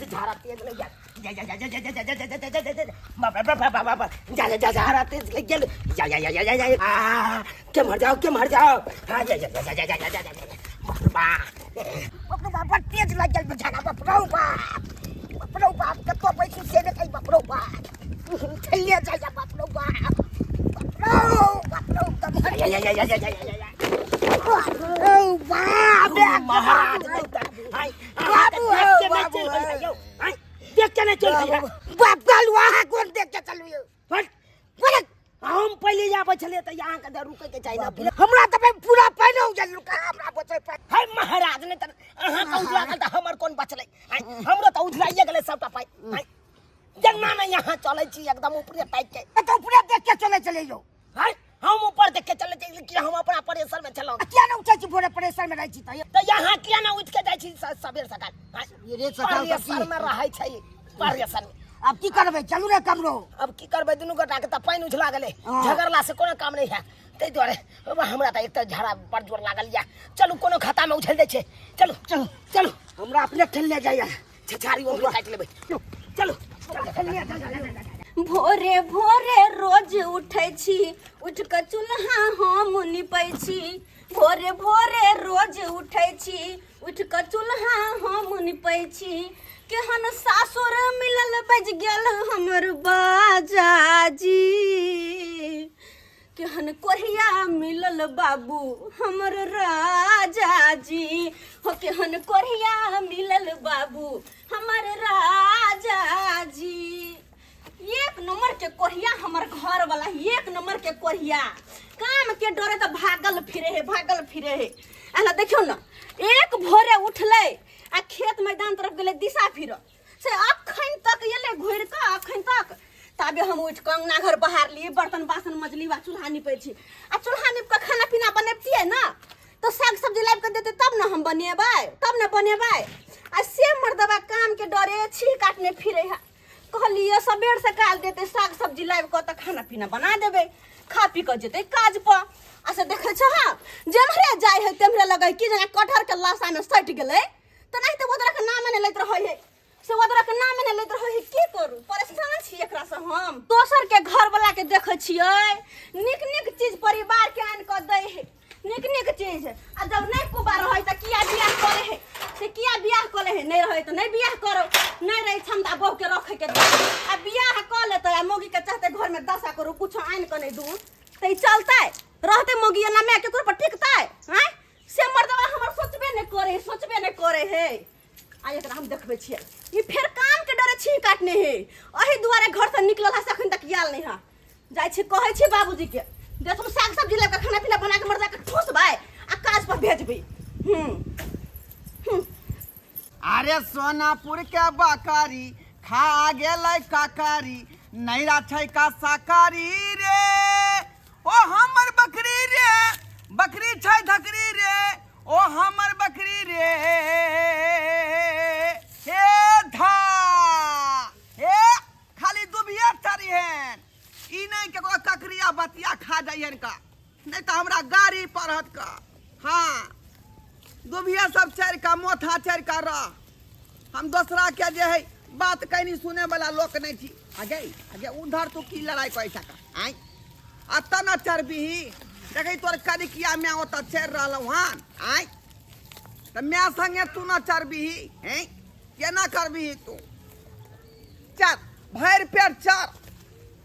झाड़ा तेज लग जा जा जा जा जा जा जा जा जा जा जा बाप रे बाप बाप बाप जा जा जा झाड़ा तेज लग गेल जा जा जा जा जा जा आ के मर जाओ के मर जाओ हां जा जा जा जा जा जा जा बाप रे बाप बाप रे बाप तेज लग गेल झाड़ा बाप रे बाप बाप रे बाप कतो पैसू से ने बाप रे बाप चलिए जा जा बाप रे बाप बाप रे बाप रे या या या या या या या बाप रे महाराज हाय बाबू बाबू हाय देख के नहीं चल भैया बाप चलू अहाँ कोन देख के चलू यौ हट बोले हम पहिले आबै छलियै तऽ अहाँके तऽ रुकै के चाही ने हमरा तऽ पूरा पानि हो गेल कहाँ हमरा बचै पानि हाय महाराज नहि तऽ अहाँके उझला गेल तऽ हमर कोन बचलै हमरो तऽ उझलाइए गेलै सबटा पानि जेना ने यहाँ चलै छी एकदम ऊपरे ताकि के तऽ ऊपरे देख के चलै चलै यौ हाय हम ऊपर देख के चलै छी कि हम अपना प्रेशर में छलहुँ किया ने उठै छी भोरे प्रेशर में रहै छी तऽ तऽ यहाँ किया ने उठि के जाइ छी सबेर सकाल सबेरे सकाल प्रेशर में रहै छै प्रेशर में आब की करबै चलू ने कमरो अब की करबै दुनू गोटा के तऽ पानि उझला गेलै झगड़ला से कोनो काम नहि है ताहि दुआरे हमरा तऽ एक तऽ झड़ा बड़ जोर लागल यऽ चलू कोनो खाता में उछल दै छै चलू चलू चलू हमरा अपने ठेलने जाइए छछारी ओकरो काटि लेबै चलू भोरे भोरे रोज उठै छी उठ कऽ चूल्हा हम निपै छी भोरे भोरे रोज उठै छी उठ कऽ चूल्हा हम निपै छी केहन सासुर मिलल बजि गेल हमर बाजाजी केहन कोढ़िया मिलल बाबू हमर राजा जी हो केहन कोढ़िया मिलल बाबू हमर राजा जी एक नंबर के कोढ़िया हमर घर वाला एक नंबर के कोढ़िया काम के डरे तो भागल फिरे है भागल फिरे है अला देखियो ना एक भोरे उठले आ खेत मैदान तरफ गेले दिशा फिर से अखन तक एलै घुरि कऽ अखन तक ताबे हम उठि कऽ अङ्गना घर बहारली बर्तन बासन मजली वा चूल्हा निपै छी आ चूल्हा नीप कऽ खाना पीना बनबितियै ने तऽ साग सब्जी लाबि कऽ देतै तब ने हम बनेबै तब ने बनेबै आ से मर्दबा कामके डरे छी काटने फिरै है कहलियै सबेर सकाल देतै साग सब्जी लाबि कऽ तऽ खाना पीना बना देबै खा पी कऽ जेतै काज पर आ से देखै छह जेम्हरे जाइ है तेम्हरे लगै कि जेना कटहरके लाशामे सटि गेलै तऽ नहि तऽ ओकरा के नाम नहि लैत रहै है से ओकरा के नाम नहि लैत रहै है की करू परेशान छी एकरा से हम दोसर के घर वाला के देखै छियै नीक नीक चीज परिवार के आनि कऽ दै है नीक नीक चीज आ जब नहि कुबा रहै तऽ किया बियाह करे है से किया बियाह करे है नहि रहै तऽ नहि बियाह करो नहि रहै क्षमता बहू के रखे के आ बियाह कऽ लेतै आ मौगी के चाहते घर में दशा करू कुछो आनि कऽ नहि दू तऽ ई चलतै रहतै मौगी एना माय केकरो पर टिकतै आँय से मर्दवा हमर सोचबे नहि करे है सोचबे नहि करे है आ एकरा हम देखबै छियै ई फेर काम के डरे छीन काटने है एहि दुआरे घर से निकलल है से अखन तक आयल नहीं है जाइ छी कहै छी बाबूजी के जे तुम साग सब्जी लऽ कऽ खाना पीना बना के मर्दा के ठूसबै आ काज पर भेजबै हूँ अरे सोनापुर के बकरी खा गेलै ककरी नैरा छै का साकारी रे ओ हमर बकरी रे बकरी छै धकरी रे ओ हमर बकरी रे हे धा हे खाली दुबिया चढ़िहेन ई नहि केकरो ककरिया बतिया खा जाइहन का नहि तऽ हमरा गाड़ी पढ़त का हाँ दुबिया सब चढ़ि कऽ मोथा चढ़ि कऽ रह हम दोसरा के जे है बात कनी सुने वाला लोक नहीं छी आगे आगे उधर तू की लड़ाई कर सका आय अतऽ न चढ़बीही देखै तोर करिकिया माय ओतऽ चढ़ि रहलौ हन आय तऽ माय संगे तू न चढ़बीही हैं केना करबीही तू चल भरि पेट चढ़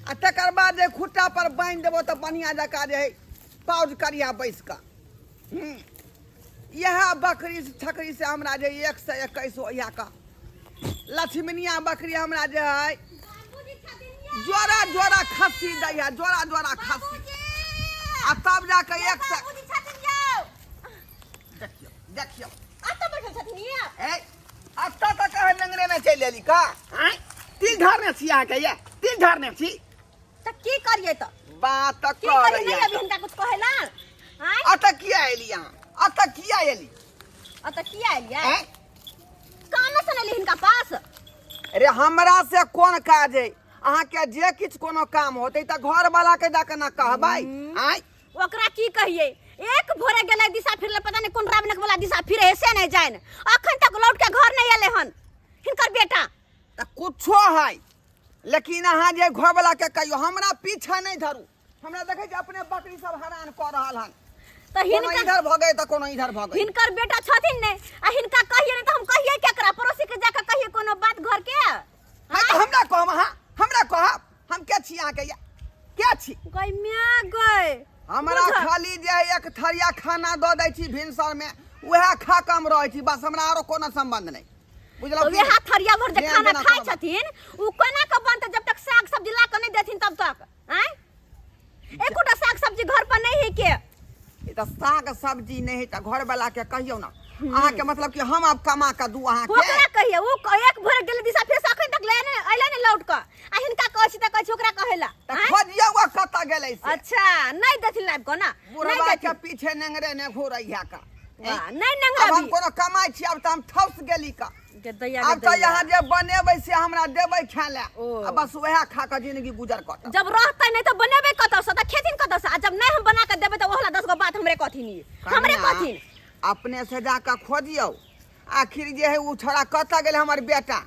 आ तकर बाद जे खुट्टा पर बान्हि देबो तऽ बढ़िआँ जकाँ जे है पाउज करिया बैस कऽ इएह बकरी छकरी से हमरा जे 121 होइया का लक्ष्मीनिया बकरी हमरा जे है जोड़ा जोड़ा खस्सी दैया जोड़ा जोड़ा खस्सी आ तब जाके एक सए देखियौ देखियौ ए अतऽ तक अहाँ लंगड़े ने चलि एली का आँय तिल धरने छी अहाँके ये तिल धरने छी तऽ की करियै तऽ बात तऽ की करियै करैया नहि अभी हिनका कुछ कहेला आँय अतऽ किया एली अहाँ अतऽ किया एली अतऽ किया एलियै आँय कामे से नहि एलियै हिनका पास अरे हमरा से कोन काज है अहाँके जे किछु कोनो काम होतै तऽ घरवाला के जाके ना कहबै आँय ओकरा की कहियै एक भोरे गेलै दिशा फिरले पता नहीं कोन रावणक वाला दिशा फिरे है से नहीं जान अखन तक लौट के घर नहीं एले हन हिनकर बेटा। तऽ कुछो है, लेकिन अहाँ जे घरवला के कहियो हमरा पीछा नहीं धरू। हमरा देखै छी अपने बकरी सब हरान कऽ रहल हन। तऽ कोनो हिनका इधर भऽ गए तऽ कोनो इधर भऽ गए। हिनकर बेटा छथिन ने, आ हिनका कहिए नहीं तऽ हम कहिए केकरा? पड़ोसी के जाके कहिए कोनो बात घर के? हाँ, तऽ हमरा कहब अहाँ, हमरा कहब हम के छी अहाँके? या के छी? गई म्या गई। हमरा बुझल। खाली जे है एक थरिया खाना दऽ दै छी भिनसर में, वएह खा कऽ हम रहै छी बस, हमरा आरो कोनो संबंध नहीं। बुझलहुँ तो कि वएह नहि? थरिया भर जे जेना खाना जेना खाइ कोनो बात। छथिन उ कोना के बनतै जब तक साग सब्जी ला के नहीं देथिन तब तक? आँय, एकोटा साग सब्जी घर पर नहीं है के। ई तऽ साग सब्जी नहीं है तऽ घरवला के कहियौ ना अहाँके, मतलब कि हम आब कमा कऽ दू अहाँके? ओकरा कहिए, उ एक भोर गेल दिशा फेर से अखन तक ले ने अइले ने लौट के, आ हिनका कहै छी तऽ कहै छी ओकरा कहेला। तऽ आँय? खोजियौ आ कतऽ गेलै से। अच्छा, नहीं देथिन लाइब के ना? नहीं बुढ़वा के देथिन। पीछे नेंगरे ने घूरैया का। वाह, नहीं आब नंगरा हम कोनो कमाइ छी? आब तऽ हम ठौस गेली का। दैया। आब तऽ यहाँ जे बनेबै से हमरा देबै खाय लए ओ। आ बस वएह खा कऽ जिंदगी गुजर कटत। जब रहतै नहीं तऽ बनेबै कतऽ से, तऽ खेथिन कतऽ से? आ जब नहीं हम बना के देबै तऽ ओहला 10 गो बात हमरे कहथिन, ई हमरे कनिया, कहथिन। अपने से जाकऽ खोजियौ आखिर जे है ओ छोड़ा कतऽ गेलै हमर बेटा,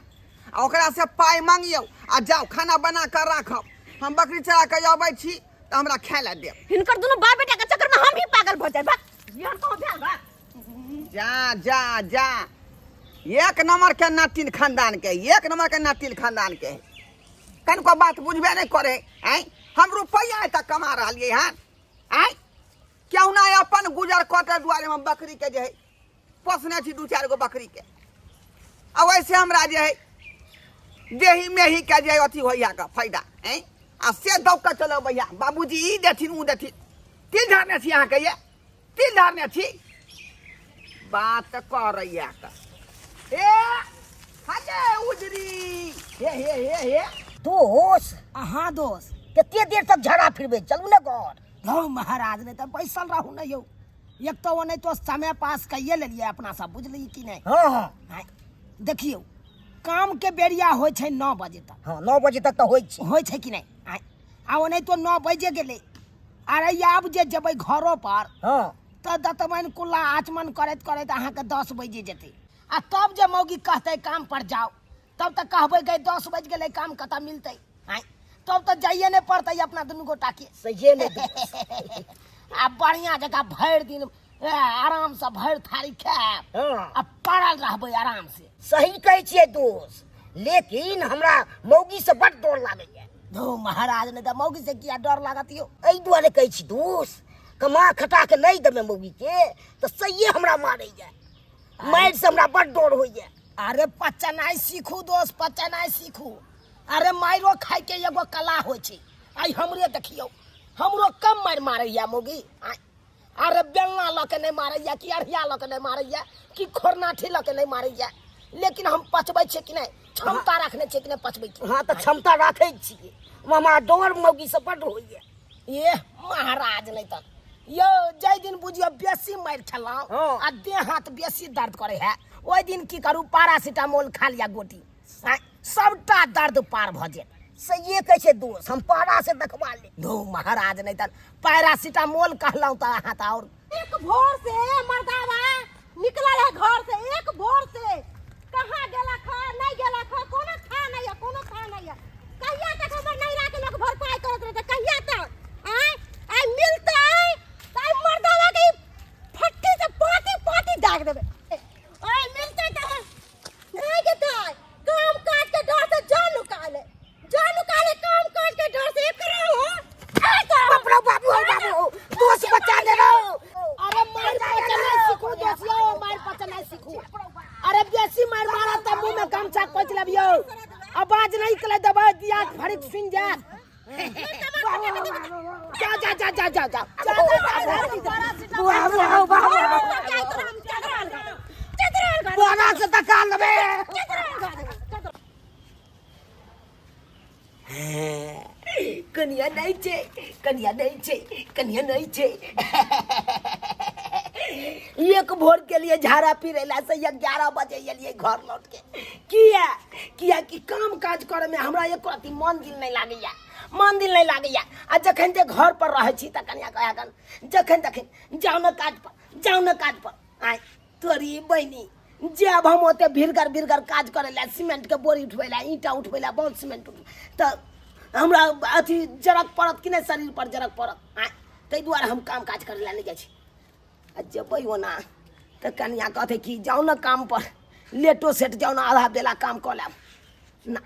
आ ओकरा से पाइ मांगियौ आ जाउ खाना बना कऽ राखब। हम बकरी चरा कऽ अबै छी तऽ हमरा खाय लए देब। हिनकर दुनू बाप बेटा के चक्कर में हम ही पागल भऽ जाए। बा यहाँ कहाँ भेल बा? जा जा जा, एक नंबर के नातिन खानदान के, एक नंबर के नातिन खानदान के कनिको बात बुझबे नहीं करे। आँय, हम रुपैआ एतऽ कमा रहलियै हन, आँय, क्यों ना अपन गुजर कटे दुआरे हम बकरी के जे है पोसने छी, दू चारि गो बकरी के, आ वैसे हमरा जे है देही मेही के जे अथी होइया का फायदा। आँय, आ से दौड़ कऽ चलो भैया बाबूजी ई देथिन ऊ देथिन। तिल धरने छी अहाँके, ये तिल धरने छी बात करैया का। हे हले उजरी, हे हे हे हे। दोस। अहाँ दोस। कते देर तक झड़ा फिरबै? चलू ने घर। धौ महाराज, नहि तऽ बैसल रहू ने यौ। एक तऽ ओनाहितो तो समय पास कैये लेलियै अपना सब, बुझलियै कि नहि? हाँ हाँ। आँय, देखियौ काम के बेरिया होइ छै 9 बजे तक। हाँ, 9 बजे तक तऽ होइ छै। होइ छै कि नहि? आँय, आ ओनाहितो 9 बजे गेलै। अरे आब जे जेबै घरो पर तऽ दतमनि कुल्ला आचमन करैत करैत अहाँके 10 बजे जेतै, आ तब जे मौगी कहतै काम पर जाओ, तब तऽ कहबै गई 10 बजि गेलै, काम कतऽ मिलतै? आँय, तब तऽ जाइए नहि पड़तै अपना दुनू गोटा के। सहिए नहि। आ बढ़िआँ जकाँ भरि दिन आरामसँ भरि थारी खायब आ पड़ल रहबै आराम से। सही कहै छियै दोस्त, लेकिन हमरा मौगी से बड डर लागैया। धौ महाराज, नहि तऽ मौगी से किया डर लागत यौ? एहि दुआरे कहै छी दोस्त, कमा खटा के नहि देबै मौगी के तऽ सहिए हमरा मारैया, मारि से हमरा बड डर होइया। अरे पचनाइ सीखू दोस्त, पचनाइ सीखू। अरे मारियो खाय के एगो कला होइ छै। आइ हमरे देखियौ, हमरो कम मारि मारैया मौगी? आँय, अरे बेलना लऽ के नहि मारैया कि अढ़िया लऽ के नहि मारैया कि खोरनाठी लऽ के नहि मारैया, लेकिन हम पचबै छियै कि नहि? क्षमता रखने छियै कि नहि पचबै के? हाँ, तऽ क्षमता राखै छियै, हमरा डर मौगी से बड होइया। ए महाराज, नहि तऽ यौ जाहि दिन बुझियौ बेसी मारि खेलहुँ आ देह हाथ बेसी दर्द करे है, ओहि दिन की करू, पारासीटामोल खा लिया गोटी, आँय, सबटा दर्द पार भऽ जायत। सहिए कहै छै दोस्त, हम पारा से देखबा ले। धू महाराज, नहि तऽ पैरासीटामोल कहलहुँ तऽ अहाँ तऽ आओर एक भोर से मर्दावा निकलल है घर से, एक भोर से कहाँ गेला खा नहीं गेला खा, कोनो खा नहीं है, कोनो खा नहीं है। कहिया तक हमर नैरा के लोग भरपाई करत रहते? कहिया तक? आय आय मिलते आय मर्दावा के फट्टी से पाटी पाटी दाग देबे। आय मिलते त नहीं के ताय काम काज के डर से जान निकाले, जान निकाले काम काज के डर से एकरा हो। बाप रे बाबू हो, बाबू हो, दोस्त बचा दे रहो। अरे मार पचनाइ सीखू दोस्त यौ, मार पचनाइ सीखू। अरे बेसी मार मारब तऽ मुँह में गमछा कोचि लेबियौ, आवाज नहीं निकले देबै, दिया फरिक सुनि जायत। जा जा जा जा जा जा। बाबू हो, बाबू हो, बोरा से तका लेबे। कनिया नहीं छै, कनिया नहीं छै, कनिया नहीं छै। एक भोर के लिए झाड़ा फिरेला से 11 बजे एलिए घर लौट के। किया? किया कि काम काज करे में हमरा एको रत्ती मन दिल नहीं लागैया। मन दिल नहि लागैया। आ जखन जे घर पर रहै छी तऽ कनिया कहै कन जखन तखन जाउ ने काज पर, जाउ ने काज पर। आय तोरी बहिनी, जे अब हम ओते भिरगर भिरगर काज करै लए, सीमेंट के बोरी उठबै लए, ईंटा उठबै लए, बहुत सीमेंट उठ तऽ हमरा अथी जरक पड़त कि नहि, शरीर पर जरक पड़त। आय ताहि दुआरे हम काम काज करै लए नहि जाइ छी। आ जेबै ओना तऽ कनिया कहतै कि जाउ ने काम पर, लेटो सेट जाउ ने, आधा बेला काम कऽ लेब ना,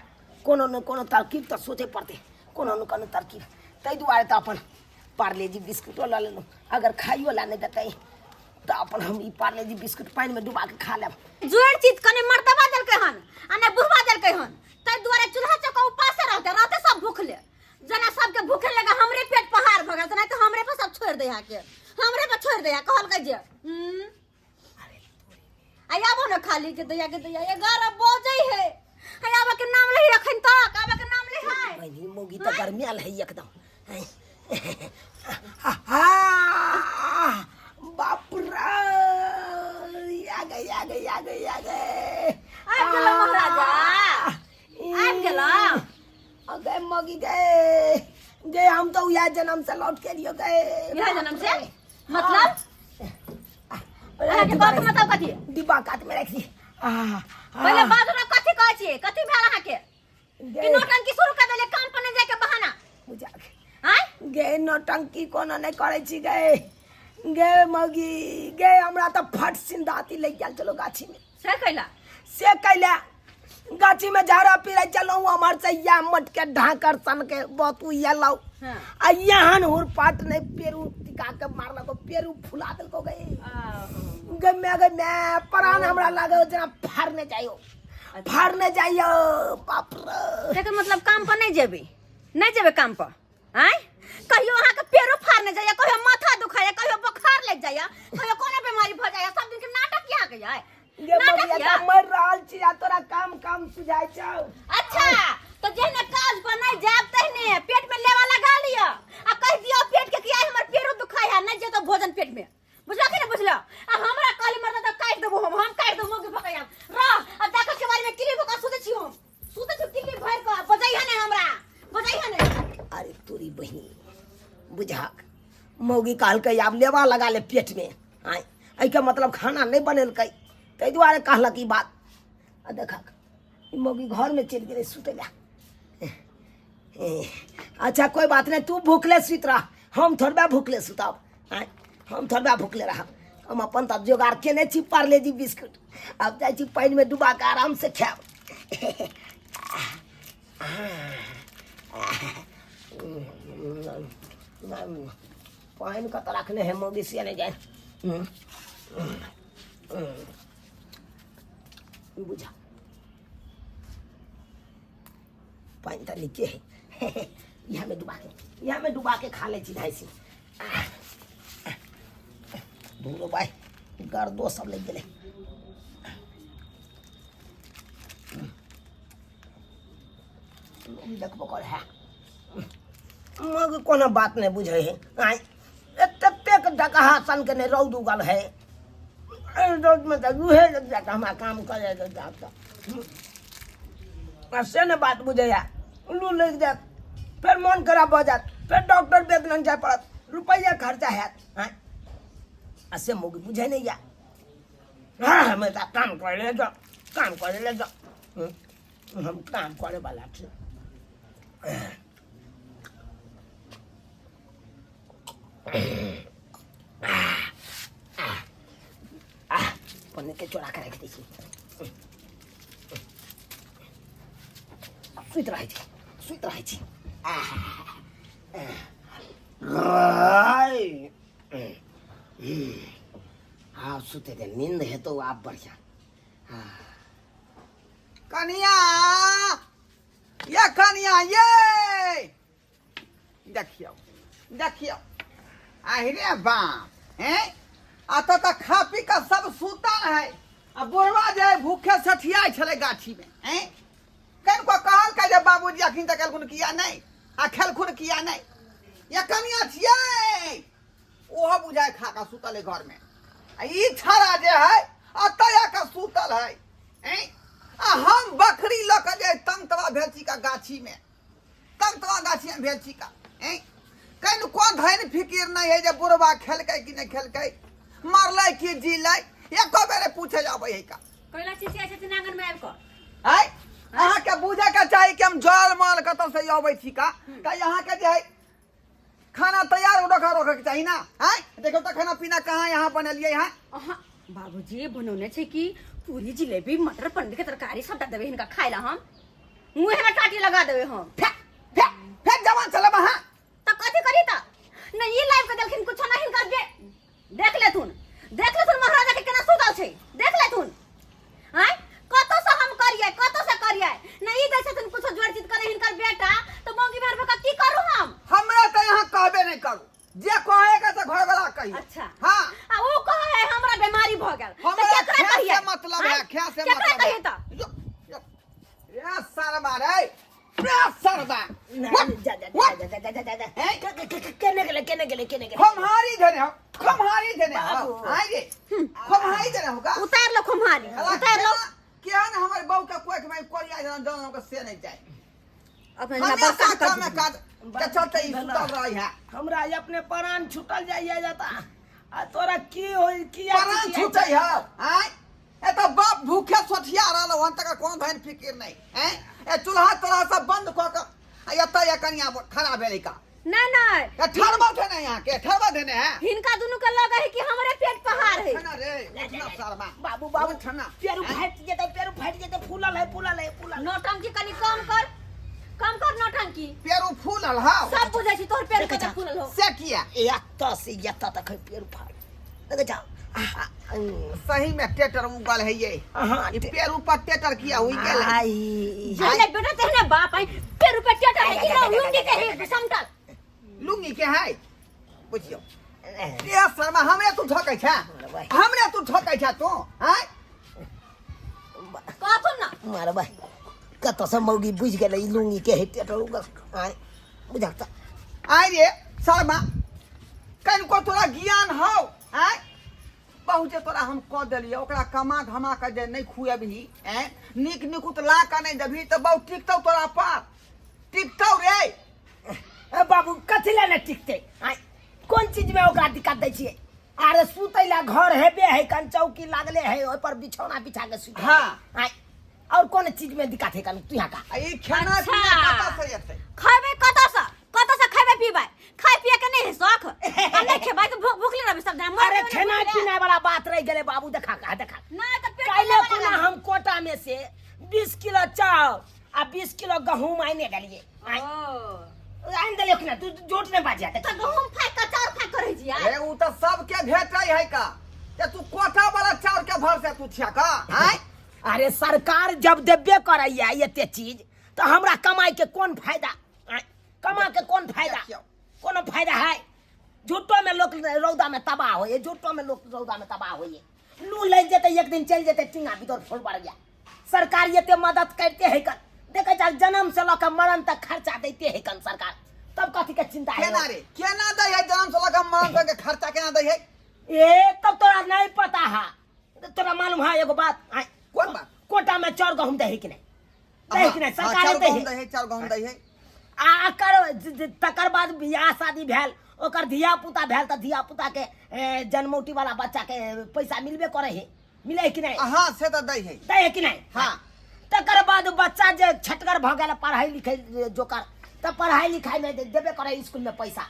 कोनो ने कोनो तरकीब तऽ सोचै पड़तै, कोनो ने कोनो तरकीब। ताहि दुआरे तऽ अपन पार्लेजी बिस्कुटो लऽ लेलहुँ, अगर खाइयो लए नहि देतै तऽ अपन हम ई पार्लेजी बिस्कुट पानिमे डुबा कऽ खा लेब। जोड़ चित कने मर्दबा देलकै हन आ ने बुढ़वा देलकै हन, ताहि दुआरे चूल्हा चौका उपासे रहते रहते सब भूखले, जेना सबके भूखे लगा हमरे पेट पहाड़ भऽ गेल, नहि तऽ हमरे पर सब छोड़ि दै के, हमरे पर छोड़ि दै कहलकै जे। आ आबो ने खाली के दैया के दैया 11 बजै है, आ आबऽ के नाम लही अखन तक, आबऽ के नाम ले है। बहिनी मौगी तऽ गरमायल है एकदम। बाप रे, आ गए आ गए आ गए आ गए, आबि गेलौ महाराजा, आबि गेलौ। गए मौगी गए गए, हम तो यह जन्म से लौट के लियो गए। यह जन्म से मतलब अहाँके बात मतलब कथी? डिब्बा कात में रख दी। पहिले बाजू ना, कथी कहै छियै, कथी भेल अहाँके कि नौटंकी शुरू कर देले काम पर नहीं जाके बहाना? बुझा आँय गे, नौटंकी कोनो नहीं करै छी गे, गे मौगी गे, हमरा तऽ फट सिंदाती लागि गेल चलो गाछी में। से कैला? से कैला गाछी में झाड़ा पीरै चलौ, हमर से या मट के ढाकर सन के बहुत येलौ। आ यहन हुरपाट नहीं पेरू टिका के मारलको, पेरू फुला देलको गे। गे मैं गे मैं प्राण हमरा लागे जेना फाड़ने जाइयो, फाड़ने जाइयो, बाप रे। एकर मतलब काम पर नहीं जेबै, नहीं जेबै काम पर? आँय कहियो अहाँके पेरो फाड़ने जाइया, कहियो माथा दुखाइया, कहियो बोखार लागि जाइया, कहियो कोनो बीमारी भऽ जाइया, सब दिन के नाटक यहाँ के जाय। गे नाटक बबुआ, यऽ? तऽ मरि रहल छी आ तोरा काम काम सुझाइ छौ। अच्छा तऽ जेहने काज पर नहि जायब तेहने पेट में लेवा लगा लिअ आ कहि दियौ पेट के कि आइ हमर पेरो दुखाइ है, नहि जेतौ भोजन पेट में, बुझलौ कि नहि बुझलौ? आ हमरा कहली मरदा तऽ काटि देबो हम, हम काटि देबो मौगी भकैया रह। आ देखऽ के बारे में किली भोका सुतै छी हम, सुतै छी किली भरि कऽ, बजैहे नहि हमरा, बजैहे नहि। अरे तोरी बहिनी बुझाक, मौगी कहलकै आब लेवा लगा ले पेट में, आँय एहिके मतलब खाना नहि बनेलकै ताहि दुआरे कहलक ई बात। आ देखक ई मौगी घरमे चलि गेलै सुतै लए। अच्छा कोई बात नहीं, तू भूखले सुति रह, हम थोड़बे भूखले सुतब। आँय हम थोड़बे भूखले रहब, हम अपन तब जोगाड़ केने छी पार्लेजी बिस्कुट, आब जाइ छी पानिमे डुबा कऽ आराम से खायब। पानि कतऽ रखने है मौगी से नहि जाय। बुझा पानि तऽ नीके है, इएह में डुबा के, इएह में डुबा के खा लै छी ढाई से। धूरो भाई गर्दो सब लागि गेलै। देखबो कर है मगर कोनो बात नहीं बुझे है। आय एतेक डकहा सन के नहीं रौद उगल है, रौद में तो उहे लग जाता हमरा काम करे लग जाता, आ से ने बात बुझे है। लू लग जात फिर मन खराब हो जात, फिर डॉक्टर बेद लग जाए पड़त, रुपया खर्चा है। आय आ से मौगी बुझे नहीं या। हाँ हमें तो काम करे ले जाओ, काम करे ले जाओ, हम काम करे वाला छी। पनीर के चोरा के राखि दै छी, सुति रहै छी, सुति रहै छी। आब सुते दे, नींद हेतौ आब बढ़िया। कनिया ये, कनिया ये, देखियौ देखियौ, आहिरे बाप हैं, आ तऽ तऽ खा पी कऽ सब सुतल है आ बुढ़वा जे है भूखे सठियाइ छलै गाछी में हैं, कनिको कहलकै जे बाबूजी अखन तक एलखुन किया नहि आ खेलखुन किया नहि। ये कनिया छियै ओहो बुझाय खा कऽ सुतल है घरमे, आ ई छड़ा जे है अतऽ आकऽ सुतल है हैं, आ हम बकरी लऽ कऽ जे तंग तबा भेल छी का गाछीमे। तब तो गाछी में भेल छी का हैं कहीं को धन फिकिर नहीं है जे बुढ़वा खेलकै कि नहीं खेलकै मरलै कि जीलै एको बेरे पूछे जाबै है का कैला चिचिया छथिन आंगन में आबि कऽ आय अहाँके बुझे के चाही कि हम जल मल कतऽ से अबै छी का तऽ अहाँके जे है खाना तैयार रखा रखे के चाही ना आय देखो तऽ खाना पीना कहाँ यहाँ बनेलियै हैं अहाँ बाबूजी बनौने छै कि पूरी जिलेबी मटर पनीर के तरकारी सबटा देबै हिनका खाय ला हम मुँहे में टाटी लगा देबै हम फेक फेक फेक जवान चलब अहाँ तऽ कथी करी तऽ नहीं ई लाइव के देलखिन कुछो नहीं हिनकर बे देख लेथुन देख लेथुन महाराजा के केना सुतल छै देख लेथुन आय कतौ से हम करियै कतौ से करियै नहीं ई दै छथिन कुछो जोड़ जीत करे हिनकर बेटा तऽ मौगी भर भर की करू हम हमरा तऽ यहाँ कहबे नहीं करू जे कहेगा तऽ घर वाला कही अच्छा। हाँ आ ओ कहे है हमरा बीमारी भ गेल तऽ हमरा केकरा खे कहियै से मतलब है आँय? खे से केकरा मतलब कहियै है तऽ यो, यो। ए सरबा रे ए सरबा नहीं, जा जा जा जा जा जा जा जा हैं? केने गेलै केने गेलै केने गेलै खमहारी धने हो खमहारी धने हो बाबू। आइ रे खमहारी धने हो का उतार लो खुम्हारी उतार लो केहन हमर बहू के कोख में कोरिया जन जन के से नहीं जाए अपने बड़का हमेशा कर काम काज के चलते ई सुतल रही है हमरा अपने प्राण छूटल जाइए जाता आ तोरा की होई किया प्राण छूटे है आय ए तो बाप भूखे सोठिया रहल हन तक कोन धन फिकिर नहीं हैं ए चूल्हा तोरा सब बंद क के आ एतऽ ये कनिया खड़ा भेलै का नहीं नहीं ए ठरबा देने यहाँ के ठरबा देने है हिनका दुनू के लगे है कि हमरे पेट पहाड़ है उठना रे उठना शर्मा बाबू बाबू उठना पेरू फाटि जेतै पेरू फाटि जेतै फूलल है फूलल है फूलल नौटंकी कनी कम कर कम कर नौटंकी पेरू फूलल हौ सब बुझै छी तोहर पेट कते फूलल हो से किया एतऽ से एतऽ तक है पेरू फाट देखै छौ सही में टेटर उगल है ये हाँ, ई पेरू पर टेटर किया हुई गेल है आई जहने बेटा तेहने बाप आई पेरू पे टेटर है कि ना लुंगी के है समटल लुंगी के है बुझियो ए शर्मा हमरे तू ठकै छै हमरे तू ठकै छै तू आँय कहथुन ना मारबै कतऽसँ मौगी बुझि गेलै ई लुंगी के है टेटर उगल आँय बुझक तऽ आय रे शर्मा कनिको तोरा ज्ञान हौ आँय बहुत जे तोरा हम कऽ देलियै ओकरा कमा घमा कऽ जे नहि खुएबही आँय नीक निकुत ला कऽ नहि देबही तऽ बहुत टिकतौ तोरा पर टिकतौ रे ए बाबू कथी लए नहि टिकतै आँय कोन चीजमे ओकरा दिक्कत दै छियै अरे सुतै लए घर हेबे है कन चौकी लागले है ओहि पर बिछौना बिछा के सुतै हाँ। आँय और कोन चीज में दिक्कत है कन तू यहाँ का आ ई खाना अच्छा। पीना कतऽ से एतै खैबै कतऽ से कतऽ से खैबै पीबै खाय पिए के नहीं है शौख आ नहीं खेबै तऽ भूख भूखले रहबै सब दिन मर अरे जेबै ने खेना भूखले। पीना वाला बात रह गेलै बाबू देखा का देखा नहीं तऽ पेट काल्हि फूले कोना वाला हम कोटा में से 20 किलो चाउर आ 20 किलो गहूम आने गेलियै ओ आनि देलियै कि ना तू झूठ नहि बाजिया तऽ गहूम फाइक कऽ चाउर फाइक करै छी अरे उ तऽ सबके भेटै है का ते तू कोटा वाला चाउर के भर से तू छिया का आँय अरे सरकार जब देबे करैया एते चीज तऽ हमरा कमाई के कोन फायदा आँय, कमा के कोन फायदा देखियौ। कोनो फायदा है झूठो में लोग रौदा में तबाह होइए झूठो में लोग रौदा में तबाह होइए लू लागि जेतै एक दिन चलि जेतै टीना भीतर फूल बढ़ गया सरकार एते मदद करते है कन देखै छह जन्म से लऽ कऽ मरण तक खर्चा दैते है कन सरकार तब कथी के चिंता है केना रे केना दै है जन्म से लऽ कऽ मरण तक के खर्चा केना दै है ए तब तोरा नहीं पता है तोरा मालूम है एगो बात आँय, कोन बात? कोटा में चाउर गहूम दै है कि नहीं दै है कि नहीं हाँ, सरकार चाउर दै गहूम है दै है चाउर गहूम दै है आ एकर तकर बाद बियाह शादी भेल ओकर धिया पुता भेल तऽ धिया पुता के ए, जन्मौटी वाला बच्चा के पैसा मिलबे करे है मिले है कि नहीं हाँ से तऽ दै है दै है कि नहीं हाँ। तकर बाद बच्चा जे छटगर भऽ गेल पढ़ाई लिखाई जोकर तऽ पढ़ाई लिखाई में देबे करे स्कूल में पैसा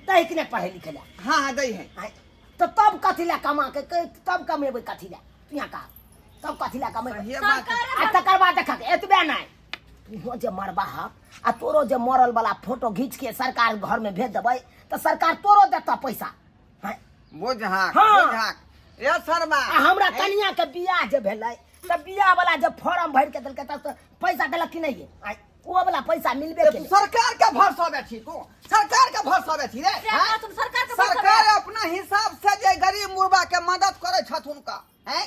दै है कि नहीं पढ़ाई लिखाई ला हाँ हाँ दै है आँय, तऽ तब कथी लए कमा के तब कमेबै कथी लए तू यहाँ कह तब कथी लए कमेबै सहिए बात है। आ तकर बाद देखक एतबे नहि तूहो जे मरबा हक आ तोरो जे मरल वाला फोटो घीच के सरकार घर में भेज देबै तऽ सरकार तोरो देतऽ पैसा आँय, बुझाक हाँ। बुझाक रे शर्मा आ हमरा कनिया के बियाह जे भेलै तऽ बियाह वाला जे फॉर्म भरि के देलकै तऽ पैसा देलक कि नहि आँय, ओ वाला पैसा मिलबे तू केलै सरकार के भरसा बैठी तू सरकार के भरसा बैठी रे से हैं? तुम सरकार के भरसा सरकार अपना हिसाब से जे गरीब मुर्बा के मदद करे छथुन का हैं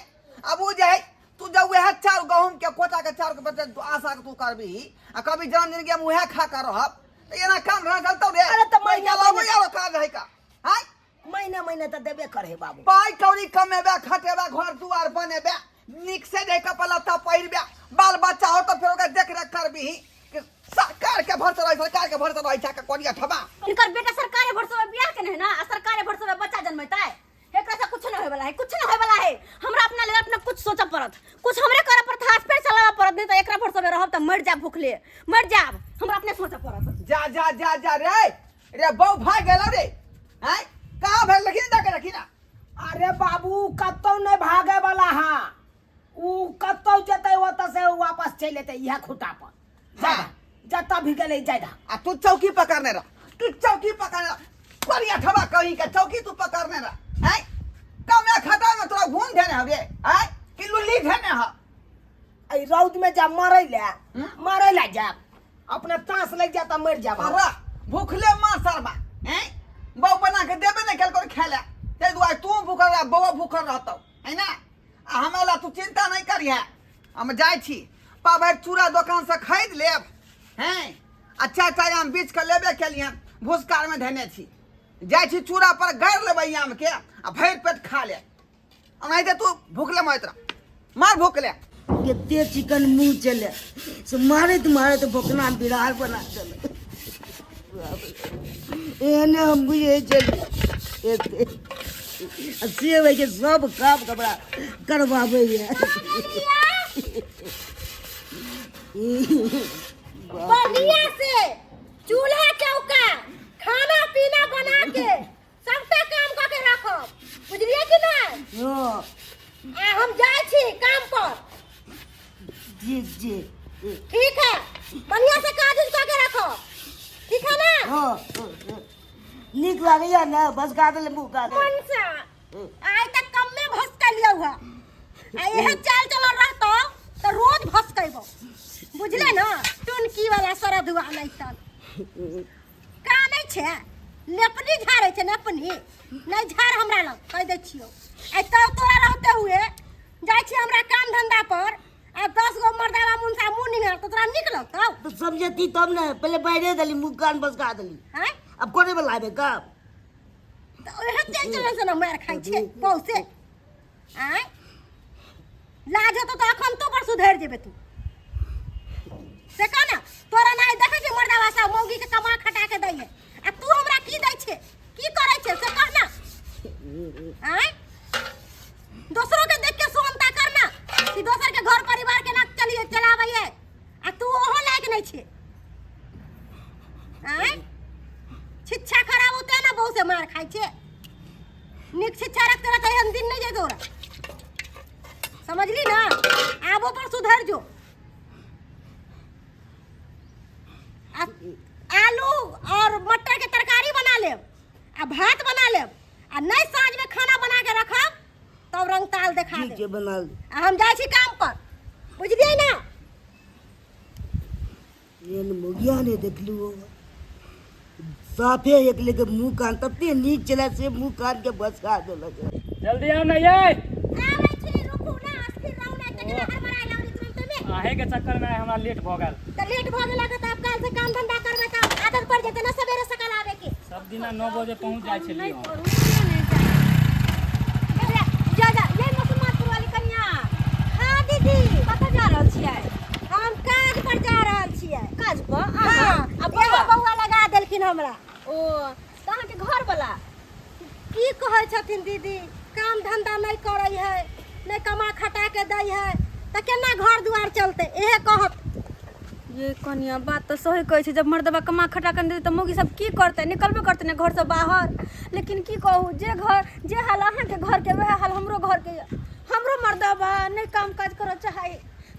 अब उ जे है तू जब वह चाउर गहूम के कोटा के चाउर के बदले तू आशा के तू करबी आ कभी जन्म जिंदगी में वह खा कर रहब तो एना काम रह चलतौ रे अरे तऽ महीना पैसा महीना- लाबै आरो काज है का हैं महीना महीना तऽ देबे करे बाबू पाइ कौड़ी कमेबे खटेबे घर दुआर बनेबे नीक से जे कपड़ा लत्ता पहिरबे बाल बच्चा हो तो फेर ओकरा देख रेख करबी कि सरकार के भरोसे रह सरकार के भरोसे रहै छै कोरिया ठबा। इनकर बेटा सरकारे भरोसे बियाह केने है ना, आ सरकारे भरोसे बच्चा जन्मेतै। एकरा से कुछ न होय वाला है, कुछ न होय वाला है। हमरा अपना लेल अपना कुछ सोचऽ पड़त, कुछ हमरे करऽ पड़त, हाथ पैर चलाबऽ पड़त, नहीं तो एकरा भरोसे में रहब त मर जाब, भूखले मर जाब। हमरा अपने सोचऽ पड़त। जा जा जा जा रे रे बौ भाग गेलो रे। हैं कहाँ भाग लखी जाके रखी ना। अरे बाबू कतौ नहीं भागे वाला हा, उ कतौ जेतै ओतऽ से वापस चलि एतै इएह खुटा पर। हाँ। जतऽ भी गेलै जायदा। आ तू चौकी पकड़ने रह, तू चौकी पकड़ने रह, बढ़िया ठबा कहीं के चौकी तू पकड़ने रह। हैं कमे खटा में तोरा घूम देने हवे हैं कि लुल्ली देने ह। एहि रौद में जा मरै ले, मरै ले जाब, अपना तास लग जाता मर जाब। अरे भूखले मार सरबा। हैं बौ बना के देबे नहीं कल कोई खेले, ते दुआरे तू भूखल रह, बौआ भूखल रहतौ है ना। आ हमरा ला तू चिंता नहीं करिहे, हम जाइ छी पाभरि चूड़ा दोकान से खरीद लेब। हैं अच्छा अच्छा आम बीछ के लेबे केलिए, भूसकार में धेने छी, जाइ छी चूड़ा पर गाड़ि लेबै आम के आ भरि पेट खा ले। ओनाहिते तू भूखले मरैत रह, मार भूखले। कते चिकन मुँह चले से मारैत मारैत बोकना बिरार बना देलक। एहने हम बुझै छलियै एते आ से होइ छै सब काम कपड़ा करबाबैए। बढ़िया से चूल्हा चौका खाना पीना बना के सबटा काम कऽ के राखब, बुझलियै कि नहि? हँ। आ हम जाइ छी काम पर। जी जी ठीक है, बढ़िया से काज उज कऽ के राखब, ठीक है ना? हाँ, नीक लागैया ने, बस गा देले मुँह गा देले। मनसा आइ तक कम्मे भसकलियौ है, आ इहे चाल चलल रहतौ तऽ रोज भसकेबौ, बुझले ना? टुनकी वाला सरधुआ नहि तन का नहि छै, लेपनी झाड़ै छै, नेपनी नहि झाड़ हमरा लग, कहि दै छियौ। आइ तब तोरा रहते हुए जाइ छी हमरा काम धंधा पर, आ 10 गो मर्दावा मुनसा मुँह निहार तऽ तोरा नीक लगतौ? तो समझती तब ने, पहले बाहरे देली मुँह कान बसका देली। हैं? अब कोने में लाबे का? तऽ ओहे चल चल से ना मार खाइ छै बहु से। आँय लाज होतौ तऽ अखन तो पर सुधरि जेबे तू, से कह ना। तोरा नहीं देखै छै मर्दावा सब मौगी के कमा खटा के दै है, आ तू हमरा की दै छै, की करै छै से कह ना। आँय दोसरों के देख के सुनता करना कि दोसर के घर परिवार के ना चलिए चलाबै है, आ तू ओहो लायक नहीं छे। आँय शिक्षा खराब होते ना बहु से मार खाइ छे। नीक शिक्षा रखते रहते एहन दिन नहीं जाए तोरा, समझली ना? आबो पर सुधर जो। आलू और मटर के तरकारी बना लेब आ भात बना लेब, आ नहीं साँझ में खाना बना के रखब तब रंग ताल देखा ठीक देब। छै, बना ले। आ हम जाइ छी काम पर, बुझलियै ना? एहन मोगिया नहि देखलू हो, साफे एक लेके मुँह कान तते नीक छलै से मुँह कान के बसका देलक। जल्दी आउ ना ये। आबै छी, रुकू ना, अस्थिर रहू ना, तकरा हड़बड़ाय लागली तुरंते में। अहे के चक्कर में हमरा लेट भऽ गेल। तऽ लेट भऽ गेलक तऽ आब काल्हि से काम धंधा करबै तऽ आदत पड़ि जेतै ना सवेरे सकाल आबै के। सब दिना 9 बजे पहुँच जाइ छलियै हम। जा जा ये मुसलमानपुर वाली कन्या। हाँ दीदी। कतऽ जा रहल छियै? हम काज पर जा रहल छियै। काज पर? हाँ, आ एगो बौआ लगा देलखिन हमरा। ओ तऽ अहाँके घर वाला की कहै छथिन दीदी, काम धंधा नहि करै है, नहि कमा खटा के दै है, तऽ केना घर दुआर चलतै, इहे कहत। ये कनिया बात तऽ सही कहै छै, जब मर्दबा कमा खटा के देतै तऽ मौगी सब की करतै, निकलबे करतै ने घरसँ बाहर। लेकिन की कहू, जे घर जे हाल अहाँके घरके वएह हाल हमरो घरके यऽ। हमरो मर्दबा नहि काम काज करऽ चाहै,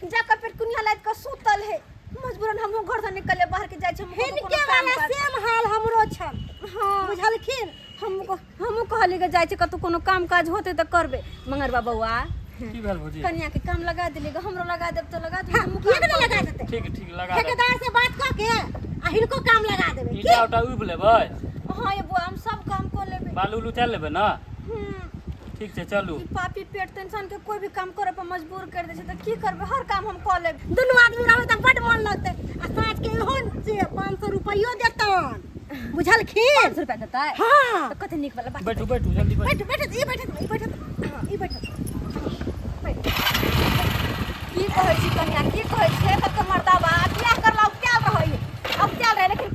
जाकऽ पेटकुनिया लादि कऽ सुतल है, मजबूरन हमहूँ घरसँ निकलले बाहर के जाइ छी। हमहूँ हिनके कोनो काम वाला काज। सेम हाल हमरो छल। हाँ। बुझलखिन? हमहूँ कहली के जाइ छी कतहु कोनो काम काज होतै तऽ करबै। मंगरबा बौआ, की भेल भौजी? कनिया के काम लगा देली, हमरो लगा देब तऽ लगा देब। हाँ, हमहूँ किएक काम नहि लगा करबै। देतै? ठीक ठीक लगा देब। ठेकेदार से बात कऽ के आ हिनको काम लगा देबै। की? ईटा उटा उबि लेबै? हाँ ये बौआ, हम सब काम कऽ लेबै। बालू उलू चलि लेबै ने? ठीक छै चलू। ई पापी पेट तऽ इंसान के कोई भी काम करे पर मजबूर कर दै छै, तऽ की करबै, हर काम हम कऽ लेब। दुनू आदमी रहबै तऽ बड मन लगतै। आ साँझ के इहो से 500 रुपैयो देतन, बुझलखिन? 500 रुपया देतै? हाँ। तऽ कते नीक वाला बात। बैठू बैठू जल्दी बैठू। बैठू बैठू, ई बैठू ई बैठू, हाँ, ई बैठू। की कहै छी कनिया, की कहै छी? कते मर्दाबा बियाह करला उपटायल रहै, उपटायल रहै, लेकिन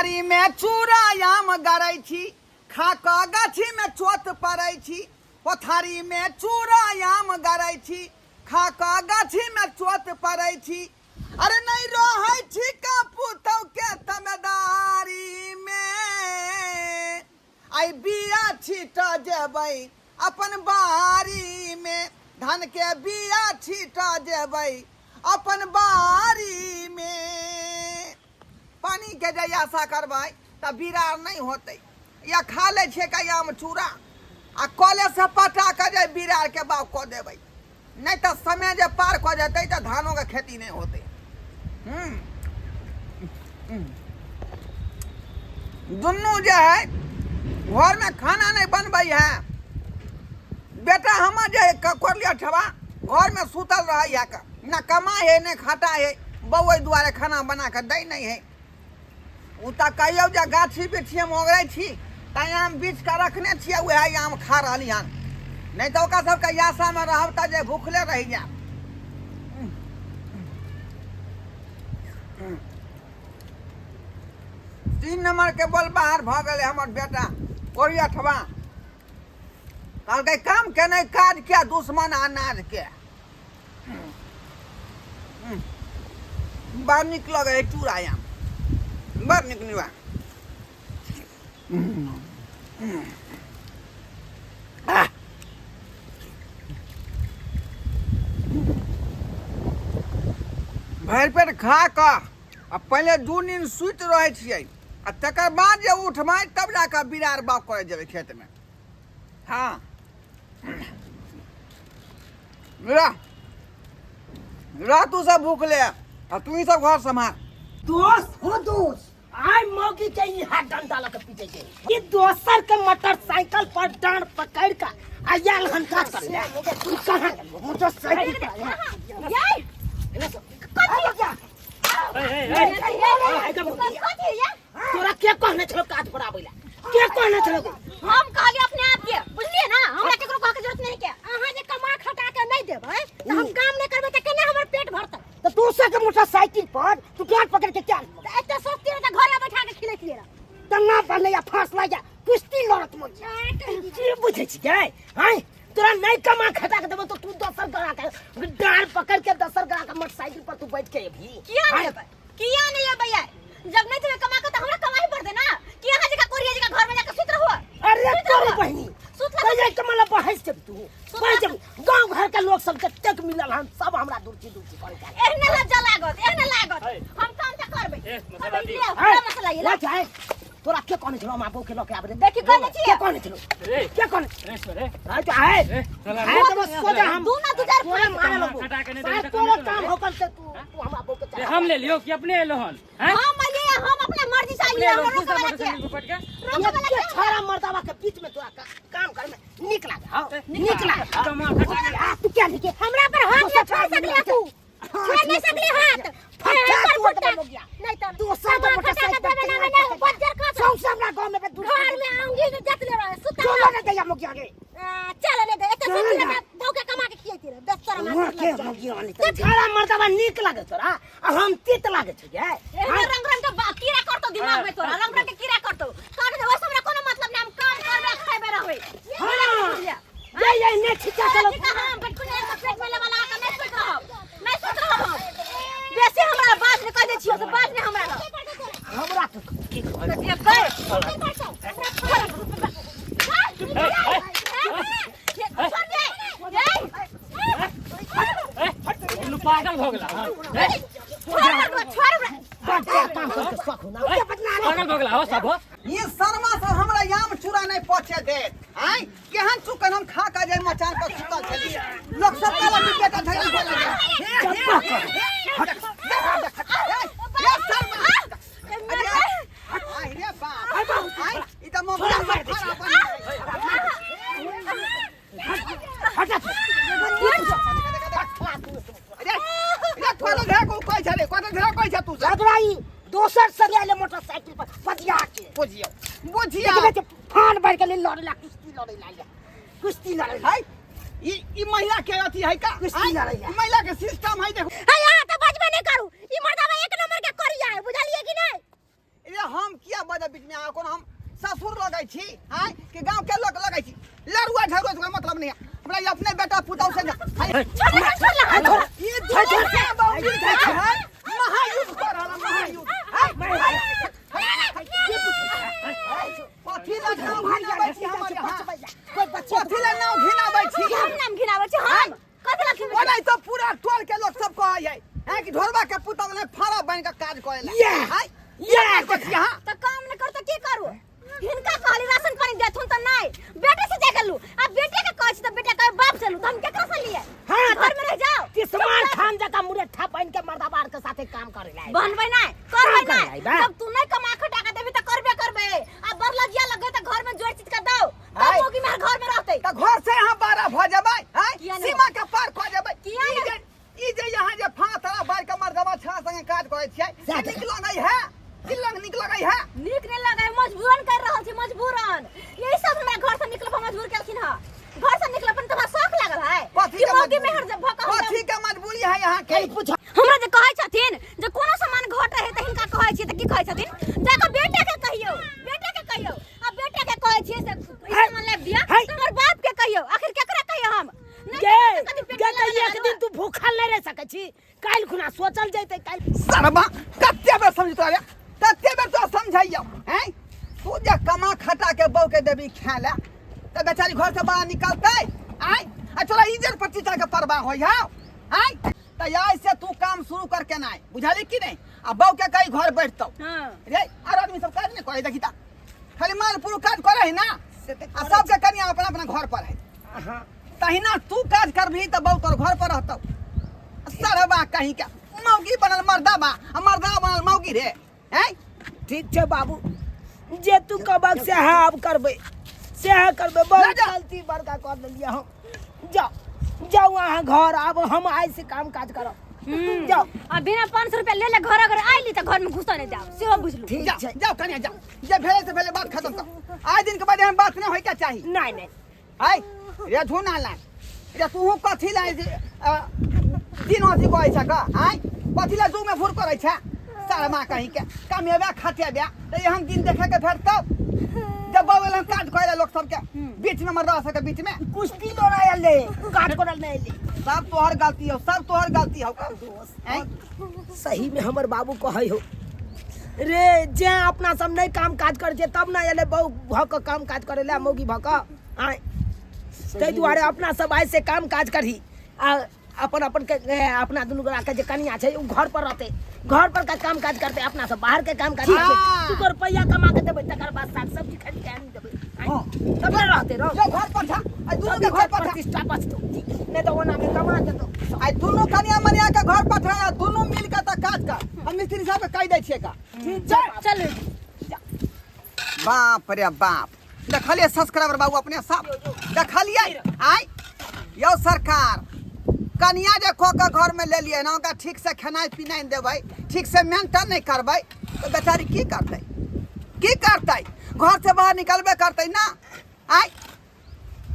कोठारी में चूड़ा आम गड़ै छी, खा कऽ गाछी में चोत पड़ै छी। कोठारी में चूड़ा आम गड़ै छी, खा कऽ गाछी में चोत पड़ै छी। अरे नहीं रहै छी का पुतौ के तमेदारी में, आई बिया छीट जेबै अपन बारी में, धान के बिया छीट जेबै अपन बारी में। पानी के जे आशा करबै तऽ बिरार नहि होतै। या खा लै छियै का आम चूड़ा आ कले से पटा कऽ जे बिरार के बाग कऽ देबै, नहि तऽ समय जे पार कऽ जेतै तऽ धानोके खेती नहि होतै। दुनू जे है घरमे खाना नहि बनबै है। बेटा हमर जे कोरलिया ठबा घरमे सुतल रहै है, न कमाइ है नहि खटा है, बौआ दुआरे खाना बना कऽ दै नहि है। ओ तऽ कहियौ जे गाछी बिरछी हम ओगरै छी तऽ आम बीछ कऽ रखने छियै, उएह आम खा रहली हन। नहि तऽ ओकरा सबके आशामे रहब तऽ जे भूखले रहि जायब। 3 नंबर के बल बाहर भऽ गेलै हमर बेटा कोरियठवा। कहलकै काम के नहि काज के, दुश्मन अनाज के। बड़ नीक लगै है चूड़ा आम, बड़ नीक निवा। भरि पेट खा कऽ आ पहिले 2 दिन सुति रहै छियै आ तकर बाद जे उठबै तब जा कऽ बिरार बाग करै जेबै खेतमे। हँ रह रह, तू सब भूखले आ तू ही सब घर सम्हार। दोस्त हो दोस्त, आइ मौगी के ई हाथ डंडा लऽ के पीटे के ई दोसर के मोटरसाइकिल पर डांड पकड़ के आयल हन का कर ले। तू कहाँ गेल मोटरसाइकिल पर? ये तोरा के कहने छलो काज पर आबै ला? के कहने छलो? हम कहलिए अपने आप के, बुझलिए ना? हमरा केकरो कह के जरूरत नहीं के। अहाँ जे कमा खटा के नहीं देबै त हम काम नहीं करबै त केना हमर पेट भरतै? त दोसर के मोटरसाइकिल पर तू डांड पकड़ के क्या? त एते सस्ती रह त घरे बैठा के खिलैतिए रह। दंगा बनले या फांस लाग जा कुश्ती लड़त मोर की बुझै छी गे? हैं तोरा नहीं कमा खटा के देबो तो तू दोसर गड़ा के डांड पकड़ के दोसर गड़ा के मोटरसाइकिल पर तू बैठ के अभी किया नहीं अबै? किया नहीं अबै यार? जब नहीं तुम्हें कमा के तो हमरा कमाई पड़ दे ना कि यहाँ जगह कोरिया जगह घर में जाके सुत रहो। अरे सुत तोरी रहो। बहिनी सुत रहो। कहिया कमाला बहस जब तू बहस जब गांव घर के लोग सब जतेक मिलल हम सब हमरा दुर्ची दुर्ची करे के। एहने लज्जा लागत, एहने लागत। है। हम काम त करबै। ए, मसाला दी। ले, मसाला ये ला जाए तोरा के कहने छलो हमरा बहू के लके आबे? देखी कहने छियै। के कहने छलो? रे के कहने? रे रे आय तो आय ए, चला आय तो बस सोचा हम दू ना दू चार तोरे मारे लगो खटा के नहीं सार देबै तऽ तोरो कमे काम चलबै। हो कल से तू तू हमरा बहू के रे, चला। हम ले लियो कि अपने एलो हन? हैं? हम अलिए, हम अपना मर्जी से अपने आइए, एलो हमरा दूसरा रोके वाला के? मोटरसाइकिल पर बैठ के रोके वाला ये के? छोरा मर्दावा के बीच में तोरा काम कर में नीक लागे। हां नीक लागे। कमा खटा के आ तू क्या लिखे हमरा पर हाथ नहीं छोड़ सकले तू, छोड़ नहीं सकले हाथ। फटा पर तू फटा। हो गया। नहीं तो दोसर के कमा खटा के मोटरसाइकिल देबे ना ना बज्जर खा सौंसे हमरा गांव में दूर घर में आऊंगी तो जत ले रहे सुता। चलो ना दैया मुखिया के चल ले दे एते चल सोच ना। ले बहू के कमा के खियैती रहे दस तरह वहाँ के मुखिया वाली छोरा मर्दावा नीक लागे तोरा आ हम तीत लागे छै गे। एहने रंग रंग के कीड़ा करतो दिमाग में तोरा, रंग रंग के कीड़ा करतो काट दे। वैसे हमरा कोनो मतलब नहीं, हम काम करबे खाइबे रहबे। हाँ ये ये ने छिचा चलो। ठीक है, हम बिल्कुल नहीं पेट में लगा लगा के नहीं सुत रहब, नहीं सुत रहब हम। बेसी हमरा बात नहीं कह दे छियो से बात नहीं हमरा लग। हमरा तो की कहै? ये कर ए, दुनू पागल भऽ गेला हन। ए, बड़ काम करके शौक हो ना पागल भऽ गेला हो सब हो। ये शर्मा सब हमरा याम चूड़ा नहीं पहुंचे देत। आय केहन चुकन हम खा के जाय मचान पर सुतल छलियै। लोक सब कहलक कि बेटा झगड़ा भऽ गेल। ये शर्मा, अरे आय रे बाप, आय ई त मोबाइल पर खड़ा बन हटा तू। अरे रे कोन ढेर को कहै छले, कोन ढेर कहै छ तू सब? झगड़ा ई दोसर संगे आले मोटरसाइकिल पर बजिया के बुझियौ बुझियौ। देखबै छै फान भर के लड़े ला कुश्ती लड़े ला या कुश्ती लड़े ला। है ई ई महिला के अथी है का? कुश्ती लड़ै ला। ई महिला के सिस्टम है देखो। है, अहाँ तऽ बजबे नहि करू। ई मर्दावा एक नंबर के करिया है, बुझलियै कि नहि? ये हम किया बजब बीच में? अहाँ कोनो हम ससुर लगै छी आँय कि गाँव के लोक लगै छी? लड़ुआ झगड़ुआ से कोई मतलब नहीं है हमरा। ये अपने बेटा पुतहु से छोड़ ना, छोड़ ना, छोड़। ये दुनू के बाबूजी के है महायुद्ध कर रहल है, महायुद्ध। कथी ला नाव घिनाबै छी हमर यहाँ? कथी ला नाव घिनाबै छी? हम नाम घिनाबै छी? हम कथी ला घिनाबै? ओना तो पूरा टोल के लोग सब कहै है हैं कि ढोरबा के पुतहु ने फाड़ा बन के काज करे ला। Yeah! हैं ये कथी यहाँ? तऽ काम नहि कर तऽ की करू? हिनका कहली राशन पानी देथुन तऽ नहि, बेटे से जाके लू। आ बेटे के कहै छी तऽ बेटा कहे बाप से लू। तऽ हम केकरा से लिए? हाँ, घर में रह जाओ। तिस्मार खान जका मुरेठा बन के मर्दाबार के साथे काम करे ला। बनबै नहि, करबै काम नहि। करबै बा। जब तू नहि कमा खटा के देबी तऽ करबे करबै। आ बरलजिया लगे तऽ घर में जोड़ चीज के दौ, तब आय। मौगी मेहर घर में रहतै। तऽ घर से यहाँ बारह भऽ जेबै हैं? किया नहि? सीमा के पार कऽ जेबै। किया ई नहि? जे ई जे यहाँ जे फाँ तरा बार के मर्दबा छड़ा संगे काज करै छियै से नीक लगै है? की लग नीक लगै है? नीक नहि लगै, मजबूरन कर रहल छी, मजबूरन। यही सब हमरा घर से निकलब मजबूर केलखिन हँ। घर से निकलब तऽ हमरा शौक लागल है कथी कि के मौगी मजबूरी? मेहर जब भऽ कऽ हम कथी के मजबूरी है यहाँ के? पूछ। हमरा जे कहै छथिन जे कोनो सामान घट रहे तऽ हिनका कहै छियै तऽ की कहै छथिन? जाकऽ बेटा के कहियौ, बेटा के कहियौ। आ बेटा के कहै छियै से ई सामान लाबि दिअ है। तऽ हमर बाप के कहियौ। आखिर केकरा कहियौ हम? नहि गे तऽ कथी पेट गे में तऽ लगल एक दिन तू भूखल नहीं रह सकै छी, काल्हि खुना सोचल जैतै काल्हि। सरबा, कते बेर समझतो रे, कते बेर तो समझाइयो हैं? तू जे कमा खटा के बहू के देबी खाए ला तऽ बेचारी घर से बाहर निकलतै आय? आ तोरा इज्जत प्रतिष्ठा के परवाह होय हौ आय? तऽ आइ से तू काम शुरू कर के नाय, बुझली कि नहीं? आ बहू के कही घर बैठतौ। हाँ। रे आर आदमी सब काज नहीं करे, देखी ता खाली माल पुरु काज करे है ना। से तऽ आ सबके कनिया अपना अपना घर पर है। हाँ। तहिना तू काज करबही तऽ बहू तोर घर पर रहतौ। सरबा कहीं के, मौगी बनल मर्दा बा आ मर्दा बनल मौगी रे हैं। ठीक छै बाबू, जे तू कहबक सएह आब करबै, सएह करबै। बहुत जा। गलती बड़का कर देलियै हम। जाउ जाउ अहाँ घर, आब हम आइ से काम काज करब, जाउ। आ बिना 500 रुपया ले ले घर अगर आइली तऽ घर में घुसऽ नहि जाओ, सेहो बुझलू। ठीक जाओ छै। जाओ कनिया जाओ, जे भेलै से भेलै, बात खत्म कर। आइ दिन के बाद एहन बात नहि होय के चाही। नहि नहि। आइ रे झूना ला रे, तू कथी ला जे, दिन अथी कहै छ का आइ? कथी ला जू में फुर करै छ? शर्मा कहीं के, कमेबे खटेबे तऽ एहन दिन देखे के भेटतौ जब बहू एहन काज करे ला लोक सबके बीच में, मर्दा सबके बीच में कुश्ती लड़ाई एलै, काज करल नहि एलै। सब तोहर गलती हो, सब तोहर गलती हो। हैं? सही में हमर बाबू कहै हो रे, जे अपना सब नहि काम काज करै छियै तब ने एलै बहु भऽ कऽ काम काज करै लए, मौगी भऽ कऽ आँय। ताहि दुआरे अपना सब आइ से काम काज करही आ अपन अपन के ए, अपना दुनू गोरा के जे कनिया छै ओ घर पर रहतै, घर पर का काम काज करतै, अपना सब बाहर के काम काज करतै। हाँ। तू रुपैआ कमा के देबै, तकर बाद साग सब्जी खरीद के आनि देबै। आँय। हाँ। तब ने रहतै रौ। जो घर पर छा, आ दुनू के घर पर छा। प्रतिष्ठा बचतौ, नहि तऽ ओना मे कमा देतौ। आ दुनू कनिया मनिया के घर पर छा, आ दुनू मिल के तऽ काज कर। हम मिस्त्री साहब के कहि दै छियै का। ठीक छै। चलू। बाप रे बाप, देखलियै सब्सक्राइबर बाबू अपने सब देखलियै आय? यौ सरकार, कनिया जे कऽ के घर में लेलियै ने, ओकरा ठीक से खेनाइ पिनाइ नहि देबै, ठीक से मेंटेन नहि करबै तऽ बेचारी की करतै? की करतै? घर से बाहर निकलबे करतै ना आय?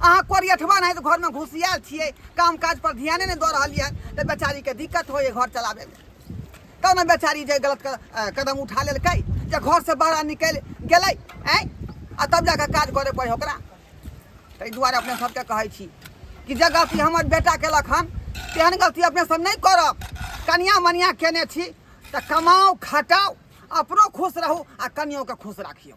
अहाँ कोरियठवा नहि तऽ घरमे घुसियाल छियै, काम काज पर ध्याने नहि दऽ रहलियै तऽ बेचारीके दिक्कत होइए घर चलाबैमे। तब ने बेचारी जे गलत कदम उठा लेलकै जे घरसँ बाहर निकलि गेलै आँय, आ तब जाकऽ काज करे पड़ै ओकरा। ताहि दुआरे अपने सबके कहै छी कि जे गलती हमर बेटा केलक हन तेहन गलती अपने सब नहि करब। कनिया मनिया केने छी तऽ कमाउ खटाउ, अपनो खुश रहू आ कनियोके खुश राखियौ।